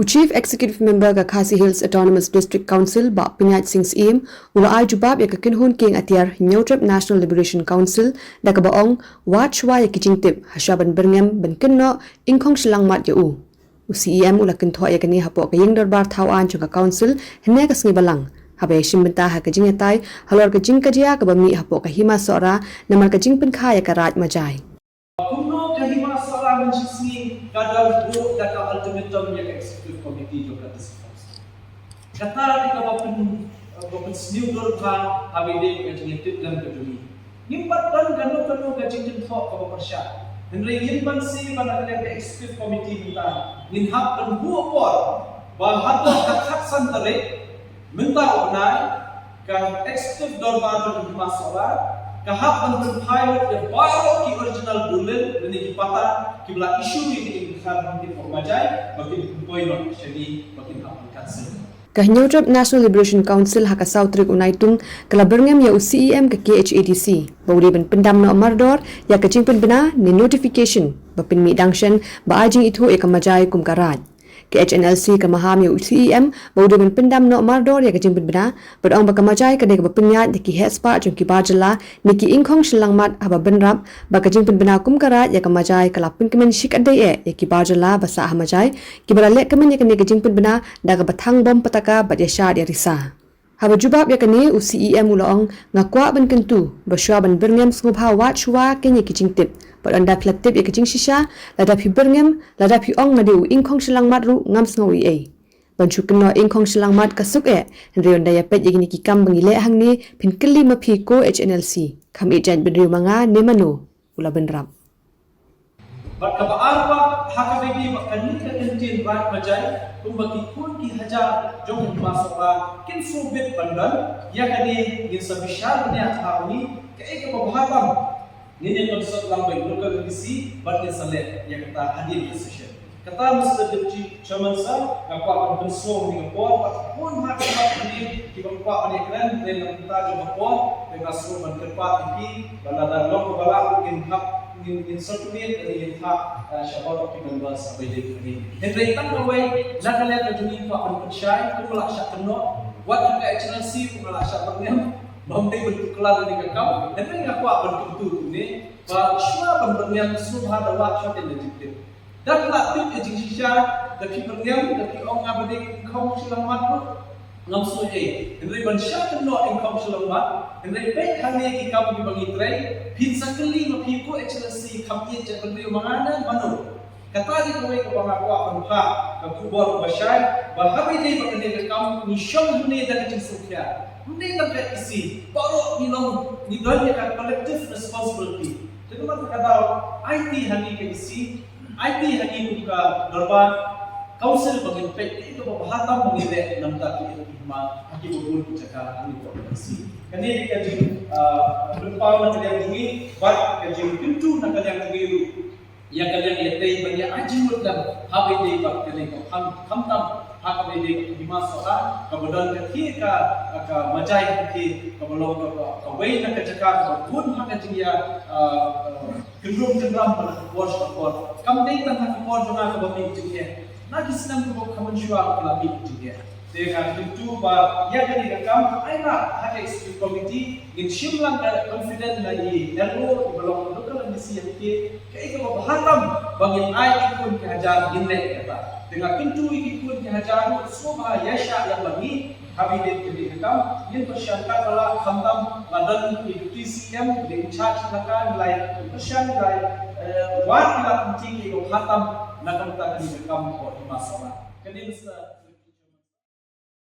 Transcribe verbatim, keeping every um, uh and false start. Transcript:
U Chief Executive Member ka Khasi Hills Autonomous District Council, Bah Pyniaid Singh Syiem, u la ai jubab ïa ka kynhun kieng atiar Hynñiewtrep National Liberation Council da kaba ong, wad shuwa ïa ki jingtip hashwa ban byrngem ban kynnoh ing khong shyllang mat ïa u. U C E M u la kynthoh ïa kane hapoh ka ïing dorbar thaw aiñ jong ka Council hynne ka sngi Balang, haba ïashim bynta ha ka jingïatai halor ka jingkajia kaba mih hapoh ka Hima Sohra namar ka jingpynkha ïa ka Raid Majai. Kumno ka Hima Sohra mynshisngi ka dang buh da ka ultimatum ïa ka Executive Committee jong ka District Council. Kata ka ba pyn, ba pynsniew dur bha ha ba ïadei ka jingïatip lang ka jong ngi. Ngim pat don kano kano ka jingkynthoh kaba pyrshah. Hynrei ngin banse ba na ka liang ka Executive Committee mynta ngin hap ban buh por ba haduh ka khatsan tarik mynta u bnai, ka Executive Dorbar jong ka Hima Sohra ka hap ban pynphai lut ïa baroh ki original dulil lane ki patta kiba la issue ïa ki ing khar hangtei hapoh Majai ba kin pynpoi noh sha ngi ba kin hap ban cancel. Ka Hynñiewtrep National Liberation Council ha ka saw tarik u Naitung ka la byrngem ïa u C E M ka K H A D C ba u dei ban pyndam noh mardor ïa ka jingpynbna ne notification ba pynmih dang shen ba ai jingithuh ïa ka Majai kum ka Raid. Ka H N L C ka maham ïa u C E M ba u dei ban pyndam noh mardor ïa ka jingpynbna, bad ong ba ka Majai ka dei kaba pynïaid da ki heh spah jong ki bar jylla ne ki ing khong shyllang mat haba bynrap ba ka jingpynbna kum ka Raid ïa ka Majai ka la pynkmen shikatdei eh ïa ki bar jylla ba sah ha Majai kiba la leh kmen ïa kane ka jingpynbna da kaba thang bom pataka bad ïashad ïarisa. Haba jubab ïa kane, u C E M u la ong, nga kwah ban kyntu ba shuwa ban byrngem sngewbha wad shuwa keiñ ïa ki jingtip, bad ynda phi la tip ïa ka jingshisha, lada phi byrngem, lada phi ong nga dei u ing khong shyllang mat ruh ngam sngew ei ei. Ban shu kynnoh ing khong shyllang mat ka suk eh, hynrei ynda ïa peit ïa kine ki kam ba ngi leh hangne, phin kylli ma phi ko H N L C, kham ïeit jait bynriew ma nga ne mano, u la bynrap. Bad kaba ar pat, ha kaba ïadei bad kane ka kyntien Raid Majai, kumba ki khun ki hajar jong ka Hima Sohra kin sngewbit ban don, ïa kane ngin sa bishar bniah ha u ngi, kaei kaba bha tam ngin ïa consult lang bad local M D C bad ngin sa leh ïa kata hadien ka session. Kata Mister Deputy Chairman Sir, nga kwah ban pynsngew ïa ka por, bad bun ha ki mat kane kiba kwah ban ïakren, hynrei na ka bynta jong ka por, te nga sngew ban kyrpad ïa ki, ba lada long kaba lah ngin hap, ngin, ngin circulate, ngin hap, eh, sha baroh ki members ba ïadei bad kane. Hynrei tang kawei, na ka liang ka jong ngi kwah ban pynshai, kumba la shah kynnoh, wat ha ka H N L C, kumba la shah byrngem, bym dei ban tuklar ïa ka kam, hynrei nga kwah ban kyntu kumne, ba shuwa ban byrngem sngewbha da wad shuwa keiñ ïa ki jingtip. Da phi la tip ïa ka jingshisha, da phi byrngem, da phi ong nga ba dei ing khong shyllang mat ruh ngam sngew ei. Hynrei ban shah kynnoh ing khong shyllang mat, hynrei peit hangne ki kam kiba ngi trei, phin sa kylli ma phi ko H N L C kham ïeit jait bynriew ma nga ne mano. Kata dei kawei kaba nga kwah ban phah ka khubor kaba shai, ba haba ïadei bad kane ka kam ngi shong hangne da ka jingsngewkhia. Ym dei tang ka E C, baroh ngi long, ngi don ïa ka collective responsibility. Te namar kata ka daw, aiti ha ngi ka E C, aiti ha ngi kum ka dorbar council ba ngin peit ïa kaba bha tam ba ngin leh na ka bynta ki hima ha kiba bun ki jaka ha ngi ka E C. Kane ka jing, ah, pynpaw na ka liang jong ngi, bad ka jingkyntu na ka liang jong ngi ruh. Ïa ka liang ïa tei ban ïa ai jingmut lem, haba ïadei bad kane ka kham, khamtam ha kaba ïadei bad ka Hima Sohra, kaba don ka thie ka, ka Majai ka thie, kaba long ka, ka, kawei na ka jaka kaba bun ha ka jingïa, ah, ah, kyndrum kyndram ba na ka por sha ka por. Kam dei tang ha ka por jong nga kaba mih jingeh. Na ki snem kaba kham mynshuwa ka la mih jingeh. Te nga kyntu ba ïa kane ka kam ai na ha ka executive committee ngin shim lang ka confident na i L O iba long local M D C ïa ka, kaei kaba bha tam ba ngin ai ki khun ki hajar ngin leh kata. Te nga kyntu ïa ki khun ki hajar ruh sngewbha ïa shah ïa ba ngi haba ïadei kane ka kam ngin pyrshang katba lah khamtam la don i Deputy C M, i in charge la ka ngi lai pyrshang ngi lai, eh, wad ngi la pynti kaei kaba bha tam na ka bynta kane ka kam ko Hima Sohra. Kane Mister